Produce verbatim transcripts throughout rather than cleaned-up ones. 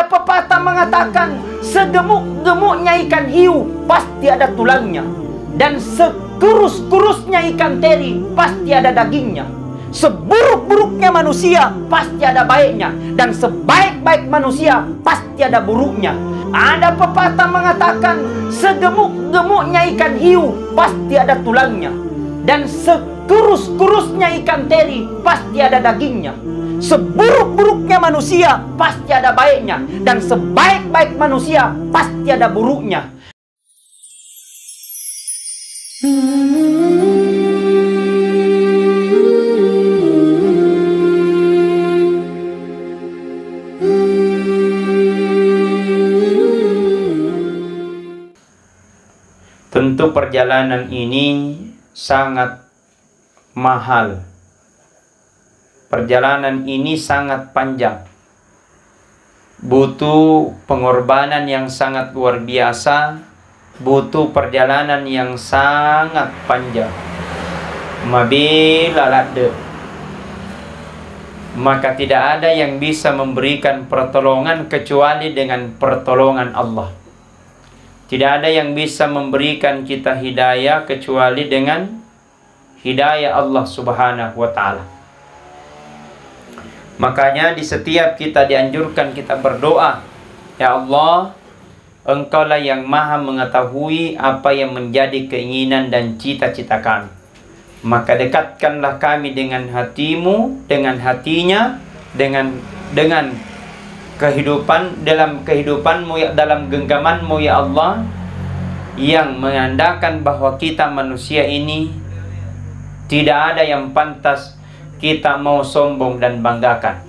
Pepatah mengatakan, segemuk-gemuknya ikan hiu pasti ada tulangnya, dan sekurus-kurusnya ikan teri pasti ada dagingnya. Seburuk-buruknya manusia pasti ada baiknya, dan sebaik-baik manusia pasti ada buruknya. Ada pepatah mengatakan, segemuk-gemuknya ikan hiu pasti ada tulangnya, dan sekurus-kurusnya ikan teri pasti ada dagingnya. Seburuk-buruknya manusia pasti ada baiknya, dan sebaik-baik manusia pasti ada buruknya. Tentu perjalanan ini sangat mahal. Perjalanan ini sangat panjang. Butuh pengorbanan yang sangat luar biasa, butuh perjalanan yang sangat panjang. Mabela ladde. Maka tidak ada yang bisa memberikan pertolongan kecuali dengan pertolongan Allah. Tidak ada yang bisa memberikan kita hidayah kecuali dengan hidayah Allah Subhanahu wa Ta'ala. Makanya, di setiap kita dianjurkan kita berdoa, "Ya Allah, Engkaulah yang Maha Mengetahui apa yang menjadi keinginan dan cita-cita kami. Maka dekatkanlah kami dengan hatimu, dengan hatinya, dengan, dengan kehidupan, dalam kehidupanmu, ya, dalam genggamanmu, ya Allah, yang menandakan bahwa kita manusia ini tidak ada yang pantas kita mau sombong dan banggakan."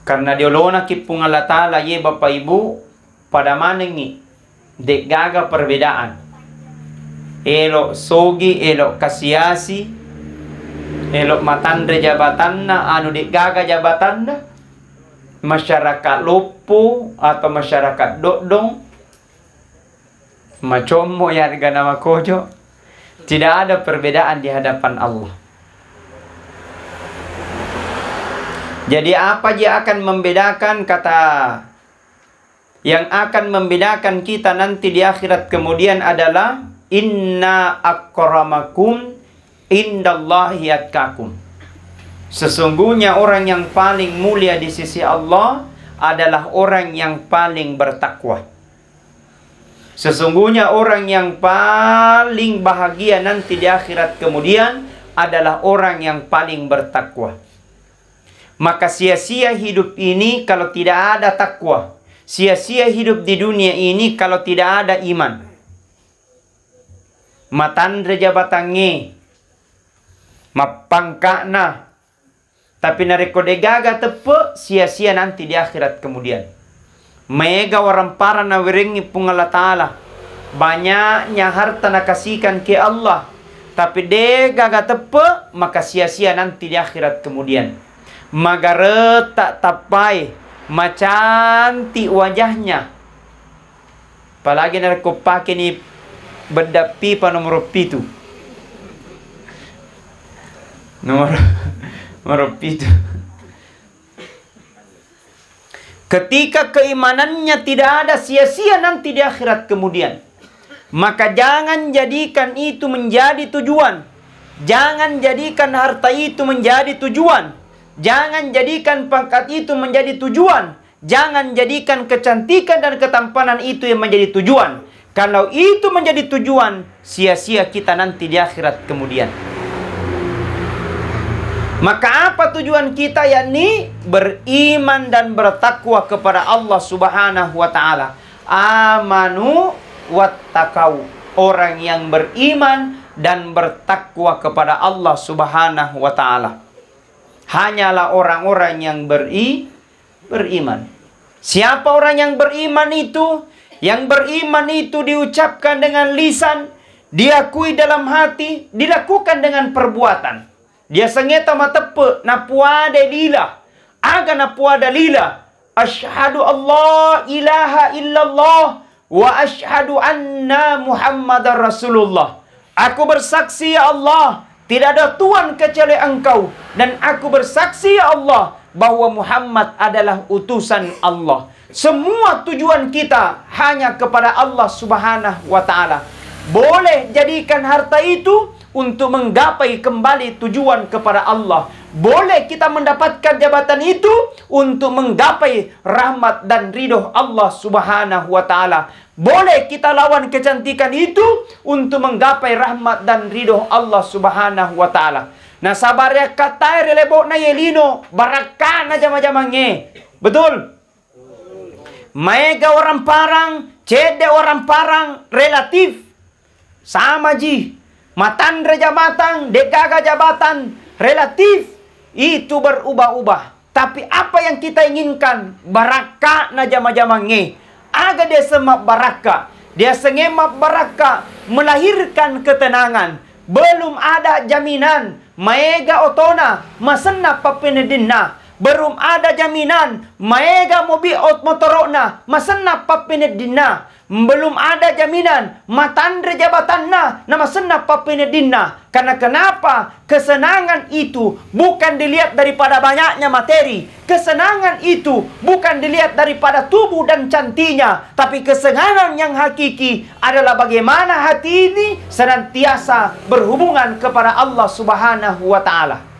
Karena diolona ki Puang Allah Ta'ala, ye Bapak Ibu, pada manengngi, de'gaga perbedaan. Elo sogi, elo kasiasi, elo matanre jabatanna, anu de'gaga jabatanna, masyarakat Loppo atau masyarakat Doddong, macommo yarega namakojo, tidak ada perbedaan di hadapan Allah. Jadi, apa je akan membedakan, kata yang akan membedakan kita nanti di akhirat kemudian adalah, "Inna akramakum indallahi atqakum." Sesungguhnya orang yang paling mulia di sisi Allah adalah orang yang paling bertakwa. Sesungguhnya orang yang paling bahagia nanti di akhirat kemudian adalah orang yang paling bertakwa. Maka sia-sia hidup ini kalau tidak ada takwa. Sia-sia hidup di dunia ini kalau tidak ada iman. Matanre jabatangnge, mappangka'na, tapi narekko de'gaga teppe, sia-sia nanti di akhirat kemudian. Maega warampara nawerengngi Puang Allah Ta'ala, banyaknya harta nakasikan ke Allah, tapi de'gaga teppe, maka sia-sia nanti di akhirat kemudian. Magaretta tappai, macanti wajahnya, apalagi narekko pakeni bedda pipa nomoro pitu. Nomor, nomor pitu. Ketika keimanannya tidak ada, sia-sia nanti di akhirat kemudian. Maka jangan jadikan itu menjadi tujuan. Jangan jadikan harta itu menjadi tujuan. Jangan jadikan pangkat itu menjadi tujuan. Jangan jadikan kecantikan dan ketampanan itu yang menjadi tujuan. Kalau itu menjadi tujuan, sia-sia kita nanti di akhirat kemudian. Maka apa tujuan kita, yakni beriman dan bertakwa kepada Allah Subhanahu wa Ta'ala. Amanu wattaqau, orang yang beriman dan bertakwa kepada Allah Subhanahu wa Ta'ala. Hanyalah orang-orang yang beri-, beriman. Siapa orang yang beriman itu? Yang beriman itu diucapkan dengan lisan, diakui dalam hati, dilakukan dengan perbuatan. Dia sengeta mateppe, napuada lila. Aga napuada lila? Asyhadu alla ilaha illallah wa asyhadu anna Muhammadar Rasulullah. Aku bersaksi, ya Allah, tidak ada Tuhan kecuali Engkau. Dan aku bersaksi, ya Allah, bahwa Muhammad adalah utusan Allah. Semua tujuan kita hanya kepada Allah Subhanahu wa Ta'ala. Boleh jadikan harta itu untuk menggapai kembali tujuan kepada Allah. Boleh kita mendapatkan jabatan itu untuk menggapai rahmat dan ridho Allah Subhanahu wa Ta'ala. Boleh kita lawan kecantikan itu untuk menggapai rahmat dan ridho Allah Subhanahu wa Ta'ala. Nasaba riakkatae ri lebo'na ye lino, barakka'na jama-jamangnge. Betul? Maega orang parang, cedde orang parang, relatif. Sama ji. Matanre jabatan, degaga jabatan, relatif. Itu berubah-ubah. Tapi apa yang kita inginkan? Barakka'na jama-jamangnge. Aga diaseng mabbarakka? Diasengnge mabbarakka melahirkan ketenangan. Belum ada jaminan maega otona, masenna pappeneddinna. Belum ada jaminan maega mobi ot-, motoro'na, masenna pappeneddinna. Belum ada jaminan matanre jabatanna, namasenna pappeneddinna. Karena kenapa? Kesenangan itu bukan dilihat daripada banyaknya materi. Kesenangan itu bukan dilihat daripada tubuh dan cantiknya. Tapi kesenangan yang hakiki adalah bagaimana hati ini senantiasa berhubungan kepada Allah Subhanahu wa Ta'ala.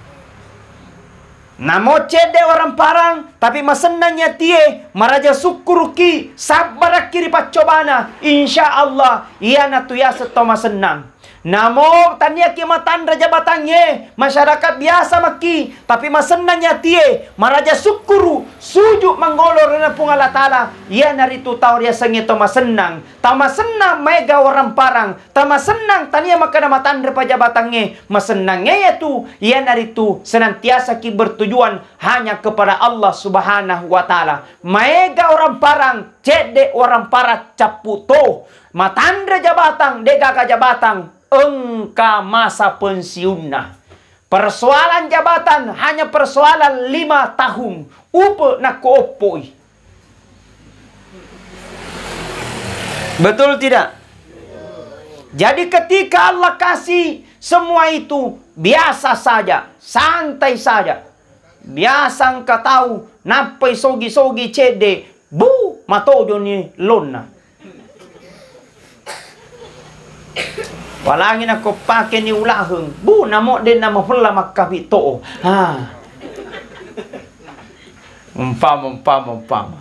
Namo cedde orang parang, tapi masennang atie, maraja sukkuruki, sabbarakki ri paccobana, insya Allah, iyanatu yaseng to masennang. Namo taniaki matanre jabatangnge, masyarakat biasa makki, tapi masennang atie, maraja sukkuru, suju manggolo ri Puang Allah Ta'ala, iyanaritu tau riasengnge to masennang. Tamasennang maega orang parang, tamasennang tania makkeda matanre pajabatangnge, masennangnge yatu, iyanaritu senantiasaki bertujuan hanya kepada Allah Subhanahu wa Ta'ala. Maega orang parang, cedde orang parang cappu to, matanre jabatang, degaga jabatang, engka masa pensiunna. Persoalan jabatan hanya persoalan lima tahun. Upe nakko oppoi. Betul tidak? Jadi ketika Allah kasih semua itu biasa saja, santai saja. Biasa engka tau nappai sogi-sogi cedde, bu, matojoni lonna. Walangi nakko pakeni ulaheng, bu, namo denna mafella makkapi to. Ha. Umpama, umpama, umpama.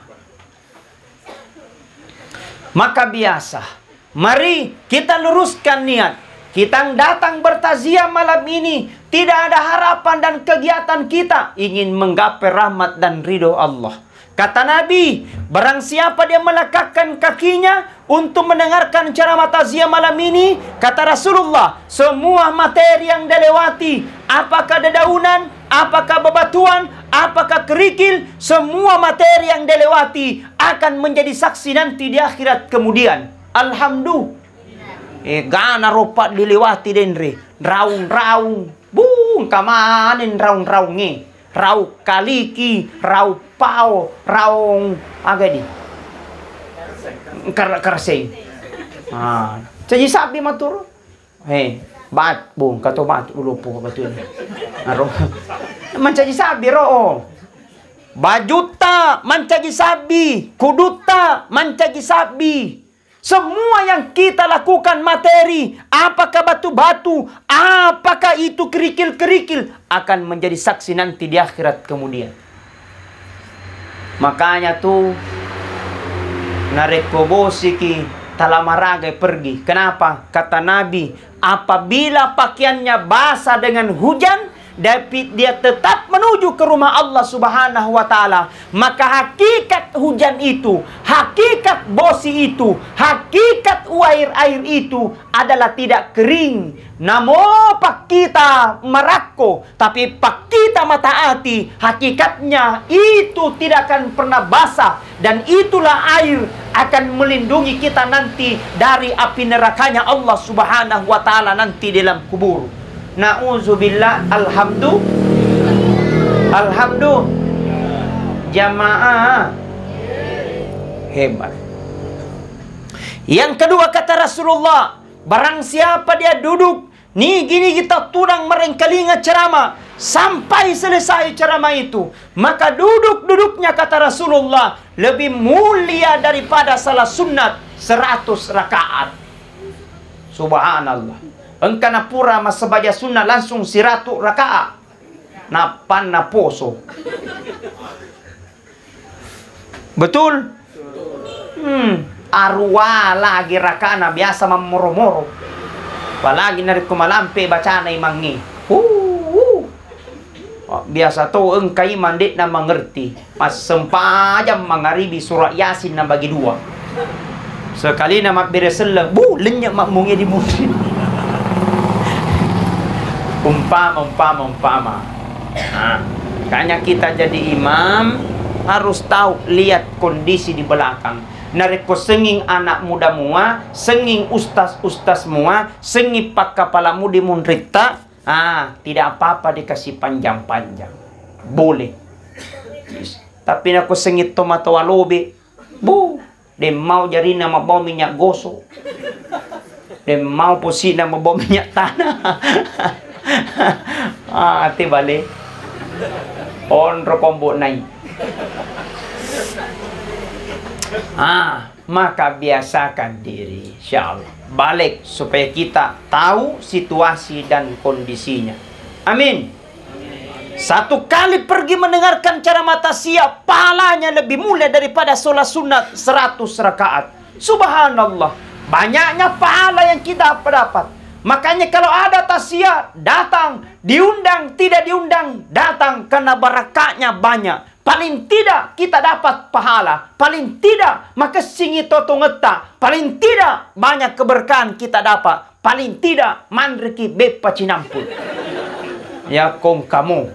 Maka biasa, mari kita luruskan niat. Kita yang datang bertaziah malam ini tidak ada harapan dan kegiatan kita ingin menggapai rahmat dan ridho Allah. Kata Nabi, barang siapa dia melangkahkan kakinya untuk mendengarkan ceramah taziah malam ini, kata Rasulullah, semua materi yang dia lewati, apakah dedaunan, apakah bebatuan, apakah kerikil, semua materi yang dia lewati akan menjadi saksi nanti di akhirat kemudian. Alhamdulillah. Eh, gana ropa dilewati denre. Raung-raung. Bung, kamanen raung-raungnge. Rau kaliki, rau pao, raung aga di? Kar-, karseng. Ah, caji sabbi maturu. He, bat, bung, kato batu dulu po batu ini. Aro. Mancaji sabbi ro. Bajutta mancaji sabbi, kudutta mancaji sabbi. Semua yang kita lakukan materi, apakah batu-batu, apakah itu kerikil-kerikil, akan menjadi saksi nanti di akhirat kemudian. Makanya tu, narekko bosiki, tala maragai pergi. Kenapa? Kata Nabi, apabila pakaiannya basah dengan hujan, tapi dia tetap menuju ke rumah Allah Subhanahu wa Ta'ala, maka hakikat hujan itu, hakikat bosi itu, hakikat air-air itu adalah tidak kering. Namo pakkita marakko, tapi pakkita mataati, hakikatnya itu tidak akan pernah basah. Dan itulah air akan melindungi kita nanti dari api nerakanya Allah Subhanahu wa Ta'ala nanti dalam kubur. Nauzubillah, alhamdu-, alhamdu-, jamaah. Hebat. Yang kedua, kata Rasulullah, barang siapa dia duduk nigi-nigi tattunang marengkalinga ceramah, Sampai selesai ceramah itu, maka duduk-duduknya, kata Rasulullah, lebih mulia daripada salat sunnat seratus rakaat. Subhanallah. Engka napura massempajang sunnah langsung siratu rakaat. Nappanna poso. Betul? Hmm. Aruwa lagi rakana biasa mammoro-moro. Apalagi narekko malampe bacana imangnge. Uh, uh. Oh, biasa to engka imang de'na mangerti. Massempajang mangaribi surat Yasin nabagi dua. Sekalina mabbere selleng, bu, lennye makmunge di mudri. Umpama, umpama, umpama. Nah, makanya kita jadi imam harus tahu lihat kondisi di belakang. Narekko senging anak muda mua, senging ustaz-ustaz mua, senging pakkapalamu di munritta, ah, tidak apa-apa dikasih panjang-panjang. Boleh. Tapi nako senging tomatoa lobe, bu, de mau jarina mabau minyak gosok. De mau posina mabau minyak tanah. Ah, ate bale. Onro kombo nai. Ah, maka biasakan diri, insya Allah. Balik supaya kita tahu situasi dan kondisinya. Amin. Satu kali pergi mendengarkan ceramah tausiah, pahalanya lebih mulia daripada sholat sunat seratus rakaat. Subhanallah, banyaknya pahala yang kita dapat. Makanya kalau ada tausiah, datang, diundang, tidak diundang, datang, karena barakatnya banyak. Paling tidak kita dapat pahala, paling tidak makessingi totongetta, paling tidak banyak keberkahan kita dapat, paling tidak manreki beppa cinampur. Ya kong kamu.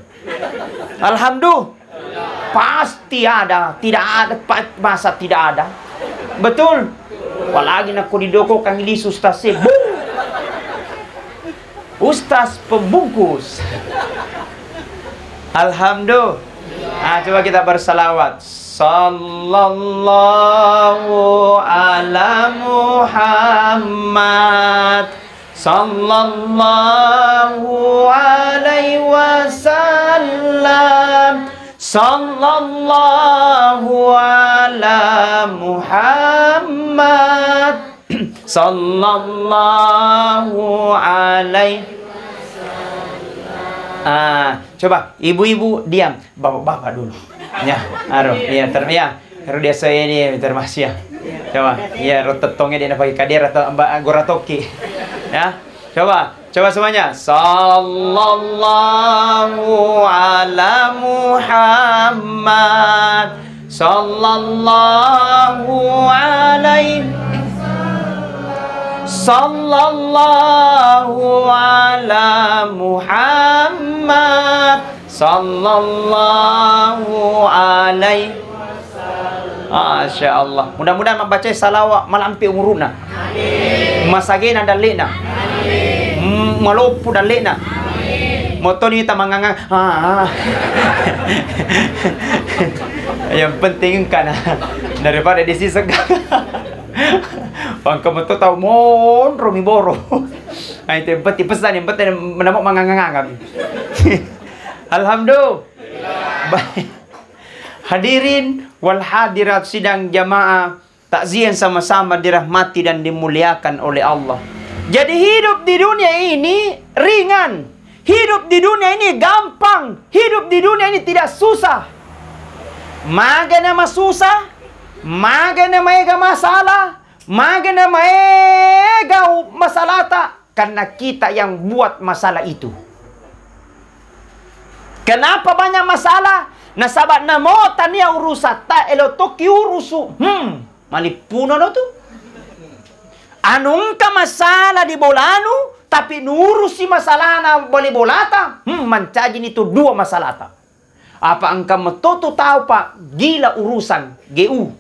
Alhamdulillah. Pasti ada, tidak ada, pa-, masa tidak ada? Betul? Apalagi nakko didoko kang lisu stase. Bu! Ustaz pembungkus. Alhamdulillah. Ah, coba kita bersalawat. Sallallahu ala Muhammad. Sallallahu alaihi wasallam. Sallallahu ala Muhammad. Sallallahu alaihi. Ah, coba ibu-ibu diam, bapak-bapak dulu. Ya, aro, iya ter-, ya, aro biasa ini termasuk ya. Coba, iya, ro tettongnya dia pakai kader atau mbak gora toki. Ya, coba, coba semuanya. Sallallahu ala Muhammad. Sallallahu alaihi, sallallahu ala Muhammad, sallallahu alaihi. Masya Allah. Mudah-mudahan membaca salawat malampe umuruna. Masagena dalle'na. Mm, maloppu dalle'na. Motoni tamangangang. Ah. Yang penting engkana daripada disiseng. Pangka meto tau monro mi boro. Ai, yang penting pesan, yang penting menamuk mangangang kami. Alhamdulillah. Baik. Hadirin wal hadirat sidang jamaah takziah yang sama-sama dirahmati dan dimuliakan oleh Allah. Jadi hidup di dunia ini ringan. Hidup di dunia ini gampang. Hidup di dunia ini tidak susah. Magana masusa, magana maega masalah, magana maega masalata, karena kita yang buat masalah itu. Kenapa banyak masalah? Nasaba namo tania urusatta, elo tokki urusu. Hmm, malippuno no tu. Anu engka masalah di bolanu, tapi nurusi masalahna bole bolata, hmm, mancajini tu dua masalata. Apa engka meto tu tau, Pak, gila urusan, G U.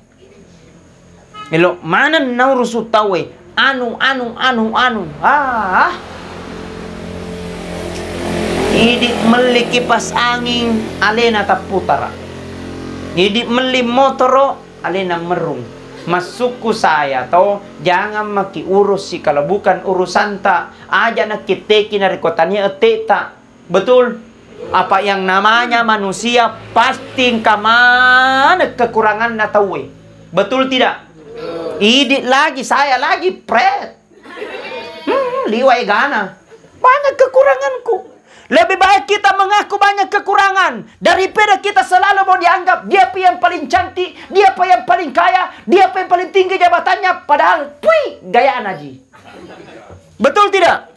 Elo maneng naurusu tauwe, anu, anu, anu, anu. Ah. Idi melli kipas angin, alena tapputara. Idi melli motoro, alena merrung. Massukku saya to, jangan maki urusi kalau bukan urusanta. Aja nakitteki narekko tania etteta. Betul? Apa yang namanya manusia pasti engka maneng kekuranganna tauwe. Betul tidak? Idi lagi, saya lagi, pret. Hmm, liwa egana. Banyak kekuranganku. Lebih baik kita mengaku banyak kekurangan daripada kita selalu mau dianggap dia yang paling cantik, dia yang paling kaya, dia yang paling tinggi jabatannya, padahal pui gayana ji. Betul tidak?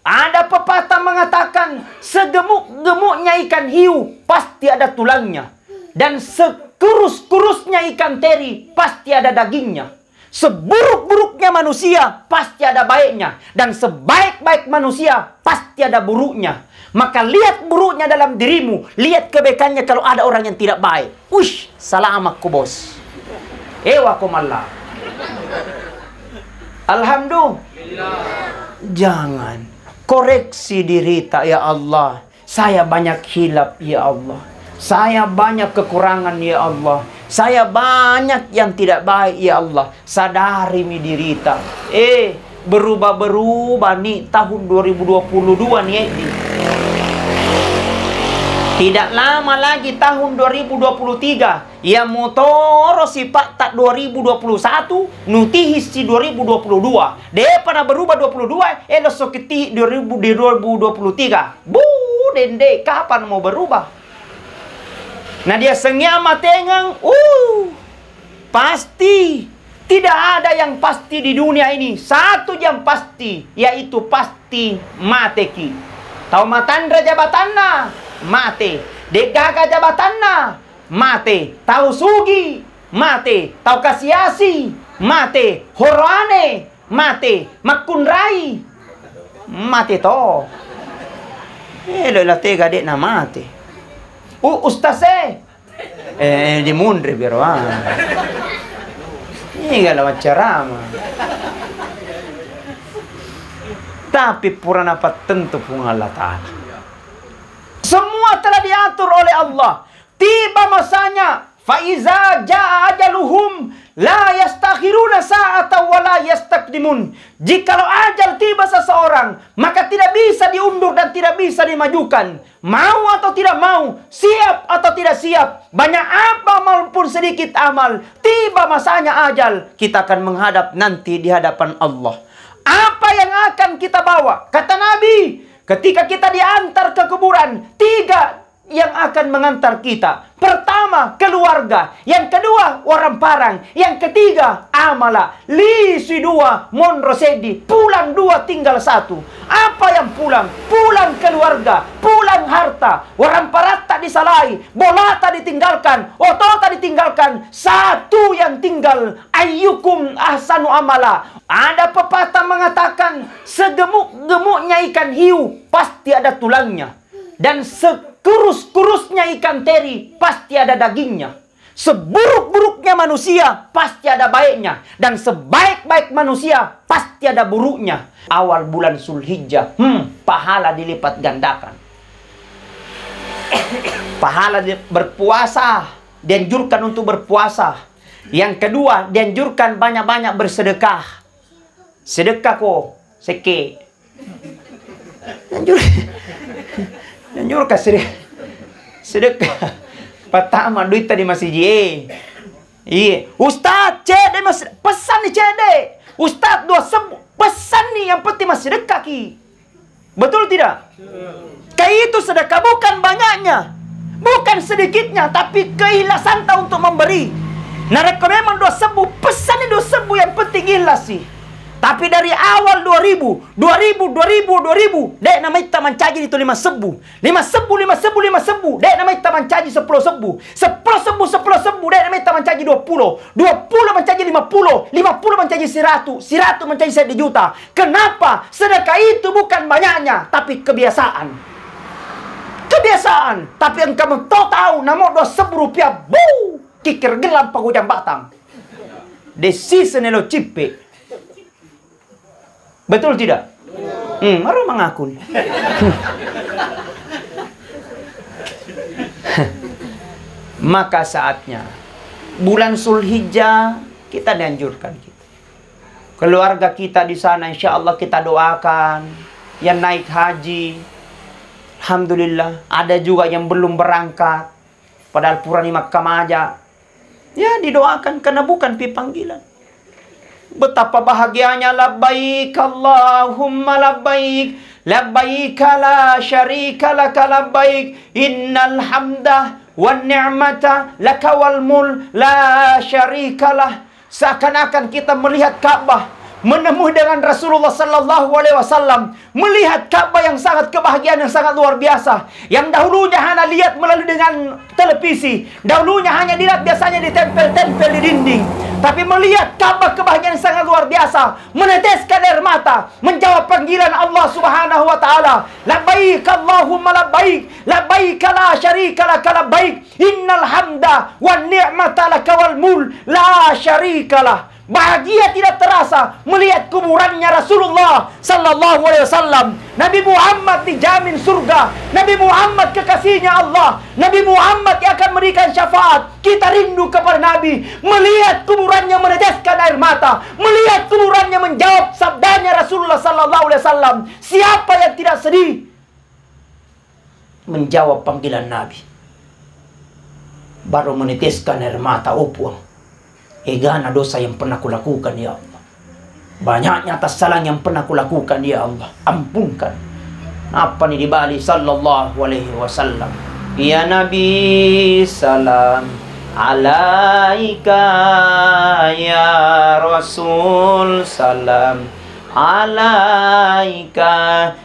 Ada pepatah mengatakan, segemuk-gemuknya ikan hiu pasti ada tulangnya, dan sekurus-kurusnya ikan teri pasti ada dagingnya. Seburuk-buruknya manusia pasti ada baiknya, dan sebaik-baik manusia pasti ada buruknya. Maka lihat buruknya dalam dirimu, lihat kebaikannya kalau ada orang yang tidak baik. Uish, salamakku bos. Ewa ko malla. Alhamdulillah. Jangan. Koreksi dirita, ya Allah. Saya banyak hilap, ya Allah. Saya banyak kekurangan, ya Allah. Saya banyak yang tidak baik, ya Allah. Sadari mi dirita. Eh, berubah-berubah ni tahun dua ribu dua puluh dua ni, Eddi. Tidak lama lagi tahun dua ribu dua puluh tiga. Iya motoro sipatta dua ribu dua puluh satu, nutihisi dua ribu dua puluh dua. Depa na berubah dua puluh dua, eh, lo so ketihi dua ribu, di dua ribu dua puluh tiga. Bu, dende, kapan mau berubah? Nah, dia sengia matengeng, uh, pasti. Tidak ada yang pasti di dunia ini. Satu yang pasti, yaitu pasti mateki. Tau matanre jabatanna, mate. Degaga jabatanna, mate. Tau sugi, mate. Tau kasiasi, mate. Horoane, mate. Makkunrai, mate to. Eh, lo la tega de'na mate. U, ustase. Eh, dimunri biro, ah. Ini gala maccarama. Tapi pura napattentu Puang Allah Ta'ala. Semua telah diatur oleh Allah. Tiba masanya, faiza jaa ajaluhum la yastakhiruna sa'atan wa la yastaqdimun. Jikalau ajal tiba seseorang, maka tidak bisa diundur dan tidak bisa dimajukan. Mau atau tidak mau, siap atau tidak siap, banyak amal pun sedikit amal, tiba masanya ajal, kita akan menghadap nanti di hadapan Allah. Apa yang akan kita bawa? Kata Nabi, ketika kita diantar ke kuburan, tiga yang akan mengantar kita. Pertama, keluarga. Yang kedua, waramparang. Yang ketiga, amala. Lisui dua, monro seddi. Pulang dua, tinggal satu. Apa yang pulang? Pulang keluarga, pulang harta. Waramparatta disalai, bolata ditinggalkan, otota ditinggalkan. Satu yang tinggal, ayyukum ahsanu amala. Ada pepatah mengatakan, segemuk-gemuknya ikan hiu pasti ada tulangnya. Dan sekurus-kurusnya ikan teri, pasti ada dagingnya. Seburuk-buruknya manusia, pasti ada baiknya. Dan sebaik-baik manusia, pasti ada buruknya. Awal bulan Zulhijjah, hmm, pahala dilipat gandakan. Pahala di-, berpuasa, dianjurkan untuk berpuasa. Yang kedua, dianjurkan banyak-banyak bersedekah. Sedekah ko, sekke. Anjur. Anjur ka sedekah. Sedekah. Pertama, duitta di masiji e. Iya. Ustaz, cede mas-, pesanni cede. Ustaz, dua sebbu, pesanni, yang penting massedekah ki. Betul tidak? Ka itu sedekah bukan banyaknya, bukan sedikitnya, tapi keikhlasan ta untuk memberi. Narekko memang dua sebbu, pesanni dua sebbu, yang penting ikhlas sih. Tapi dari awal dua ribu, dua ribu, dua ribu, dua ribu, de' namaitta mancaji itu lima sebbu. Lima sebbu, lima sebbu, lima sebbu, de' namaitta mancaji seppulo sebbu. Seppulo sebbu, seppulo sebbu, de' namaitta mancaji dua pulo. Dua pulo mancaji lima pulo, lima pulo mancaji siratu, siratu mancaji seddi juta. Kenapa? Sedekah itu bukan banyaknya, tapi kebiasaan. Kebiasaan. Tapi engka metto tau namo dua sebbu rupiah, bu, kikkir gelang pagujang batang. Desi senelo cippe. Betul tidak? Hmm, baru mengakui. Maka saatnya bulan Zulhijjah kita dianjurkan kita. Keluarga kita di sana, insya Allah kita doakan yang naik haji. Alhamdulillah, ada juga yang belum berangkat, padahal purani makkamaja. Ya, didoakan karena bukan pi panggilan. Betapa bahagianya, "Labbaik Allahumma labbaik, labbaik la syarika laka labbaik, innal hamda wan ni'mata laka wal mulk la syarikalah." Seakan-akan kita melihat Ka'bah, menemui dengan Rasulullah sallallahu alaihi wasallam, melihat Ka'bah yang sangat, kebahagiaan yang sangat luar biasa, yang dahulunya hanya lihat melalui dengan televisi, dahulunya hanya dilihat biasanya ditempel-tempel di dinding, tapi melihat Ka'bah, kebahagiaan yang sangat luar biasa, meneteskan air mata, menjawab panggilan Allah Subhanahu wa Ta'ala, "Labbaik Allahumma labbaik, labbaik la syarika laka labbaik, innal hamda wan ni'mata laka wal mulk la syarikalah." Bahagia tidak terasa melihat kuburannya Rasulullah sallallahu alaihi wasallam. Nabi Muhammad dijamin surga. Nabi Muhammad kekasihnya Allah. Nabi Muhammad yang akan memberikan syafaat. Kita rindu kepada Nabi. Melihat kuburannya meneteskan air mata. Melihat kuburannya menjawab sabdanya Rasulullah sallallahu alaihi wasallam. Siapa yang tidak sedih menjawab panggilan Nabi? Baru meneteskan air mata, "Oh Puang, egana dosa yang pernah kulakukan, ya Allah. Banyaknya kesalahan yang pernah kulakukan, ya Allah. Ampunkan." Apa ni dibali sallallahu alaihi wasallam? "Ya Nabi, salam alaika, ya Rasul, salam alaika,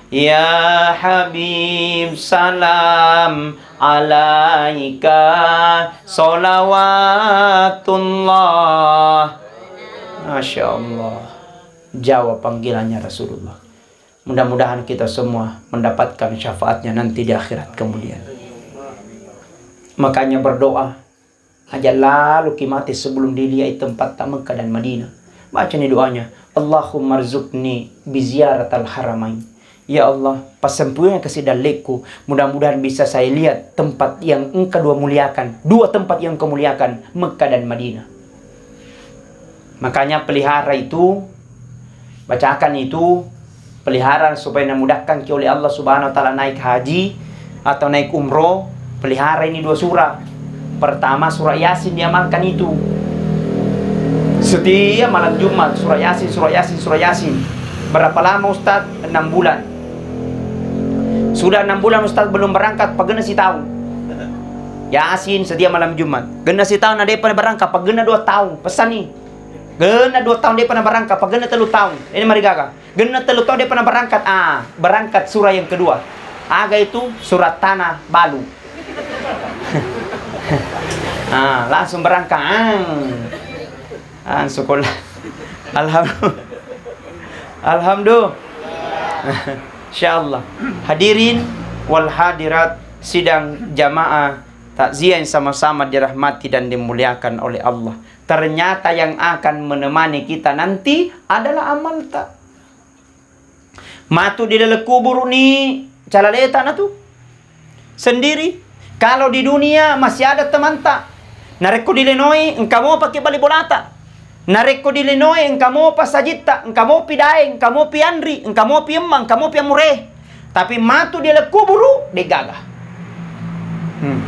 ya Habib, salam alaika, salawatullah." Masya Allah. Jawab panggilannya Rasulullah. Mudah-mudahan kita semua mendapatkan syafaatnya nanti di akhirat kemudian. Makanya berdoa, aja lalu ki mate sebelum dilihat tempat Mekah dan Madinah. Baca ni doanya, "Allahumma rzuqni bi ziyaratal haramain." Ya Allah, passempuikan kasi dallekku, mudah-mudahan bisa saya lihat tempat yang engkau dua muliakan, dua tempat yang engkau muliakan, Mekah dan Madinah. Makanya pelihara itu, bacakan itu, pelihara supaya dimudahkan ki oleh Allah Subhanahu wa Ta'ala naik haji atau naik umroh. Pelihara ini dua surah. Pertama, surah Yasin diamalkan itu. Setiap malam Jumat, surah Yasin, surah Yasin, surah Yasin. Berapa lama, Ustaz? Enam bulan. Sudah enam bulan, Ustaz, belum berangkat, pagenna sitaung. Yasin setiap malam Jumat. Genna sitaung na depa berangkat, pagenna dua taung. Pesanni. Genna dua taung depa na berangkat, pagenna tellu taung. Ini marigaga. Genna tellu taung depa na berangkat. Ah, berangkat surah yang kedua. Aga itu? Surat tanah balu. Ah, langsung berangkat. Ah. Ah, sekolah. Alhamdulillah. Alhamdulillah. Insyaallah. Hadirin wal hadirat sidang jamaah takziah yang sama-sama dirahmati dan dimuliakan oleh Allah. Ternyata yang akan menemani kita nanti adalah amalta. Matu di laleng kuburu ni calaleta na tu sendiri. Kalau di dunia masih ada temanta. Narekko dilenoi, engka mopa ki bali bolata. Narekko dilenoi, engka mopa sajitta, engka mopi daeng, engka mopi anri, engka mopi emmang, engka mopi amure. Tapi matu di laleng kuburu, degaga. Hmm.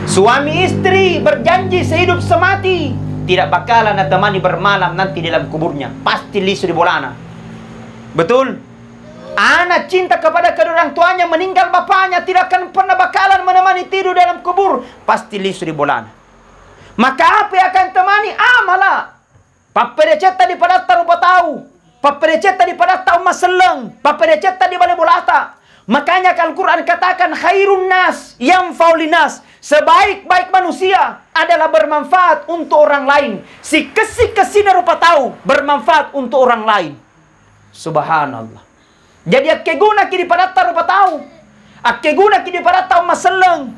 Suami istri berjanji sehidup semati, tidak bakalan natemani bermalam nanti di dalam kuburnya. Pasti lisu di bolana. Betul? Anak cinta kepada kedua orang tuanya, meninggal bapaknya, tidak akan pernah bakalan menemani tidur dalam kubur. Pasti lisu di bolana. Maka apa yang akan temani? Amala. Papperecetta di padatta rupa tau. Papperecetta di padatta umma selleng. Papperecetta di bale bolata. Makanya Al-Quran katakan, "Khairun nas yang faulinas." Sebaik-baik manusia adalah bermanfaat untuk orang lain. Sikessi-kessina rupa tau bermanfaat untuk orang lain. Subhanallah. Jadi, akkegunaki di padatta rupa tau. Akkegunaki di padatta umma selleng.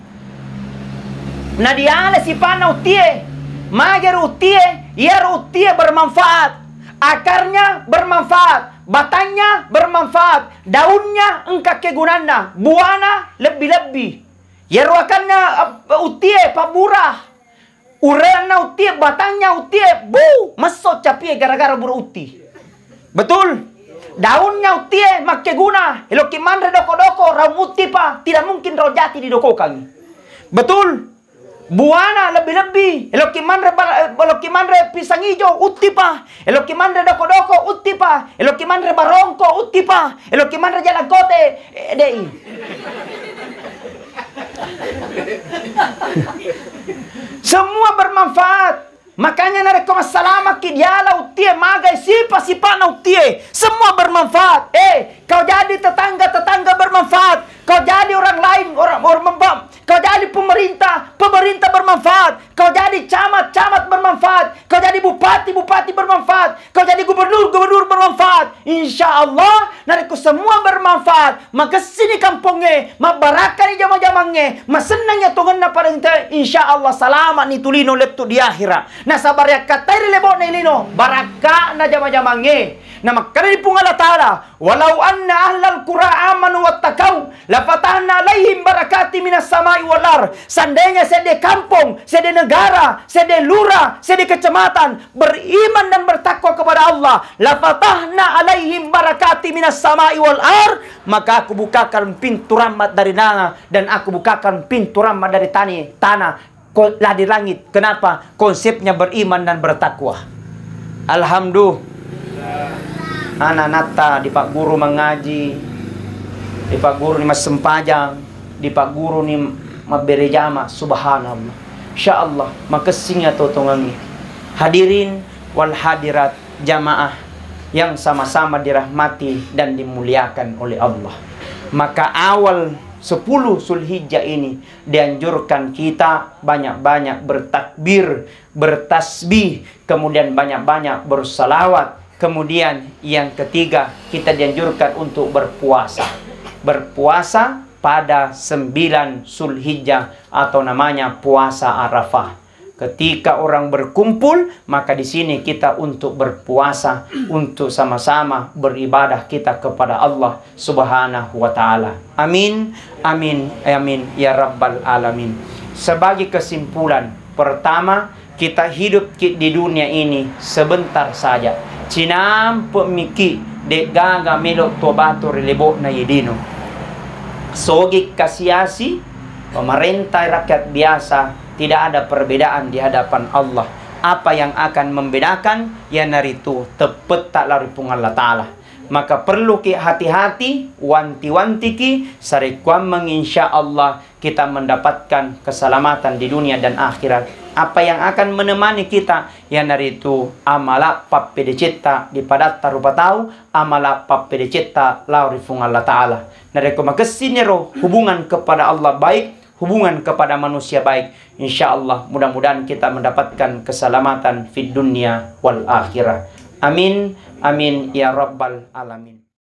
Nadiala sipana uttie. Magero uttie, iyaro uttie bermanfaat. Akarnya bermanfaat, batangnya bermanfaat, daunnya engka kegunanna, buana lebbi-lebbi. Iyaro akanna, eh, uttie pabbura. Urenna uttie, batangnya uttie, bu, messo capie gara-gara bura utti. Betul? Daunnya uttie makkeguna, elokki manre doko-doko, raung uttipa, tidak mungkin raung jati didokokangi. Betul? Buana lebbi-lebbi, elokki manre bal-, eh, elokki manre pisang ijo, uttipa, elokki manre doko-doko, uttipa, elokki manre barongko, uttipa, elokki manre jalangkote, eh, dei. Semua bermanfaat. Makanya narekko massalamakki diala uttie, magai sipa-sipana uttie, semua bermanfaat. Eh, kau jadi tetangga, tetangga bermanfaat. Kau jadi orang lain, orang, orang memba-, kau jadi pemerintah, pemerintah bermanfaat. Kau jadi camat, camat bermanfaat. Kau jadi bupati, bupati bermanfaat. Kau jadi gubernur, gubernur bermanfaat. Insya Allah, narekko semua bermanfaat, makessini kampongnge, mabbarakkani jama-jamangnge, masennangngi atongenna parente, insya Allah salama'ni tulino lettu di akhira. Nasaba riakkattai ri lebo'na lino, barakka'na jama-jamangnge. Namakkeda di Puang Allah Ta'ala, "Walau anna ahlal qura amanu wattaqau, lafatahna alaihim barakati minas samai wal ar." Seandainya sedde kampong, sedde negara, sedde lura, sedde kecamatan beriman dan bertakwa kepada Allah, lafatahna alaihim barakati minas samai wal ar, maka aku bukakan pintu rahmat dari tanah dan aku bukakan pintu rahmat dari tani-, tanah. Ko-, lah di langit. Kenapa? Konsepnya beriman dan bertakwa. Alhamdulillah. Anak-anakta dipagguru mangaji, dipagguru ni massempajang, dipagguru ni mabbere jama. Subhanallah. Insya Allah, makessing ya totongangi. Hadirin wal hadirat, jamaah yang sama-sama dirahmati dan dimuliakan oleh Allah. Maka awal sepuluh Zulhijjah ini dianjurkan kita banyak-banyak bertakbir, bertasbih, kemudian banyak-banyak bersalawat. Kemudian yang ketiga, kita dianjurkan untuk berpuasa. Berpuasa pada sembilan Zulhijjah atau namanya puasa Arafah. Ketika orang berkumpul, maka di sini kita untuk berpuasa, untuk sama-sama beribadah kita kepada Allah Subhanahu wa Ta'ala. Amin, amin, amin, ya Rabbal Alamin. Sebagai kesimpulan, pertama, kita hidup ki di dunia ini sebentar saja. Cinampe' miki de' gaga melo' tuo batu ri lebo'na ye lino. Sogi kasi-asi, pemerintah, rakyat biasa, tidak ada perbedaan di hadapan Allah. Apa yang akan membedakan? Iyanaritu teppetta lao ri Puang Allah Ta'ala. Maka perluki hati-hati, wanti-wantiki, sarekkuammeng insya Allah kita mendapatkan keselamatan di dunia dan akhirat. Apa yang akan menemani kita? Iyanaritu amala pappedecetta di padatta rupa tau, amala pappedecetta lao ri Puang Allah Ta'ala. Narekko makessiniro hubungan kepada Allah baik, hubungan kepada manusia baik, insya Allah mudah-mudahan kita mendapatkan keselamatan fid dunya wal akhirah. Amin, amin, ya rabbal alamin.